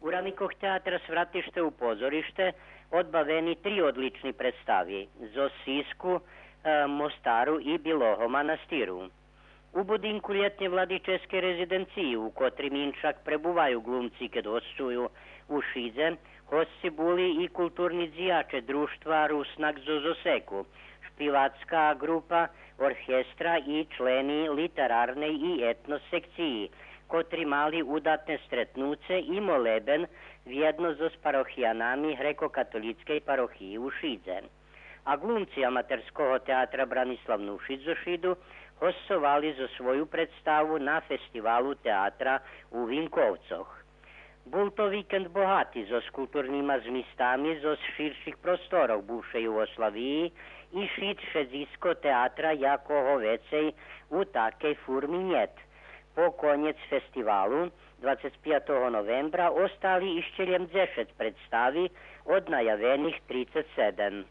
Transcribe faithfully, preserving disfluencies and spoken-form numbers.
У рамикох театра Свратиште у позориште одбавени три одлични представи зоз Сиску, е, Мостару и Билого Манастиру. У будинку Лєтнєй владическей резиденциї, у котрим иншак пребуваю глумци кед госцую у Шидзе, госци були и културни дзияче Дружтва Руснак зоз Осеку, шпивацка ґрупа, оркестра и члени литерарней и етнос секциї, котри мали удатне стретнуце и молебен вєдно зоз парохиянами грекокатолїцкей парохиї у Шидзе. А глумци Аматерского театра Бранислав Нушиц зоз Шиду госцовали зоз свою представу на фестивалу театра у Винковцох. Бул то викенд богати зоз културнима змистами зоз ширших просторох бувшей Югославиї и Шид шедзиско театра якого вецей у такей фурми нєт. По конєц фестивалу, двацец пиятого новембра, остали ище лєм дзешец представи од наявених трицец седем.